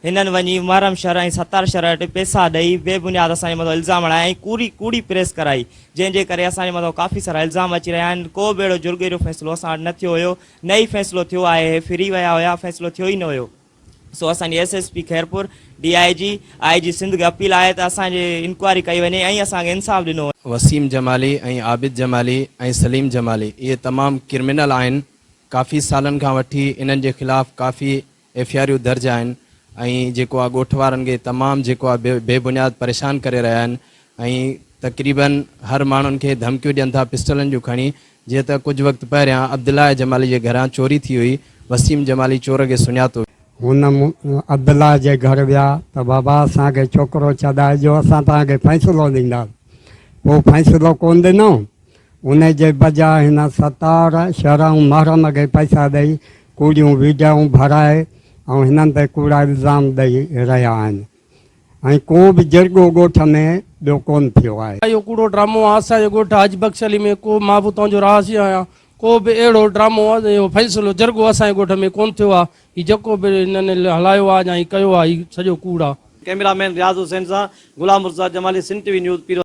هنن وڃي محرم شھر ۽ ستار شھر وٽ پئسا ڏئي بي بنياد اسان جي مٿان الزام هڻايا ۽ ڪوڙي ڪوڙي پريس ڪرائي جنهن جي ڪري اسان جي مٿان ڪافي سارا الزام اچي رهيا آهن ڪو به اهڙو جرڳي جو فيصلو اسان وٽ نه ٿيو هيو نه ئي فيصلو ٿيو آهي هي ڦري ويا هيا فيصلو ٿيو ئي نه هيو سو اسان جي S S P Khairpur D I G I G Sindh کي اپيل آهي ته اسان جي انڪوائري ڪئي وڃي ۽ اسان کي انصاف ڏنو وڃي. وسيم جمالي ۽ عابد جمالي ۽ سليم جمالي اهي تمام ڪرمنل آهن ڪافي سالن کان وٺي انهن جي خلاف ڪافي ايف I آريون درج آهن ۽ جيڪو آ ڳوٺ وارن کي تمام جيڪو آ بي بنياد پريشان ڪري رهيا آهن ۽ تقريبن هر ماڻهن کي ڌمڪيون ڏين ٿا پسٽلن جون کڻي جيئن ته ڪجهه وقت پهريان عبدالله جمالي جي گهران چوري ٿي هئي وسيم جمالي چور کي سڃاتو. هن عبدالله جي گهر ويا ته بابا اسان کي ڇوڪرو ڇڏائجو اسان توهان کي فيصلو ڏينداسين پوء فيصلو ڪونه ڏنائون ان جي بجاء هن ستار، شھر ۽ محرم کي پئسا ڏئي ڪوڙيون ويڊيائون ڀرائي ۽ هنن تي ڪوڙا الزام ڏئي رهيا آهن ۽ ڪو به جرڳو ڳوٺ ۾ ٻيو ڪونه ٿيو آهي. اهو ڪوڙو ڊرامو آ اسان جي ڳوٺ حاجي بخش علي ۾ ڪو مان به اتان جو رهاسي آهيان ڪو به اهڙو ڊرامو اهو فيصلو جرڳو اسان جي ڳوٺ ۾ ڪونه ٿيو آ هي جيڪو به هنن هلايو آ يا هي ڪيو آ هي سڄو ڪوڙ آ. ڪئميرا مين رياض حسين سان Ghulam Murtaza Jamali Sindh T V news Pir.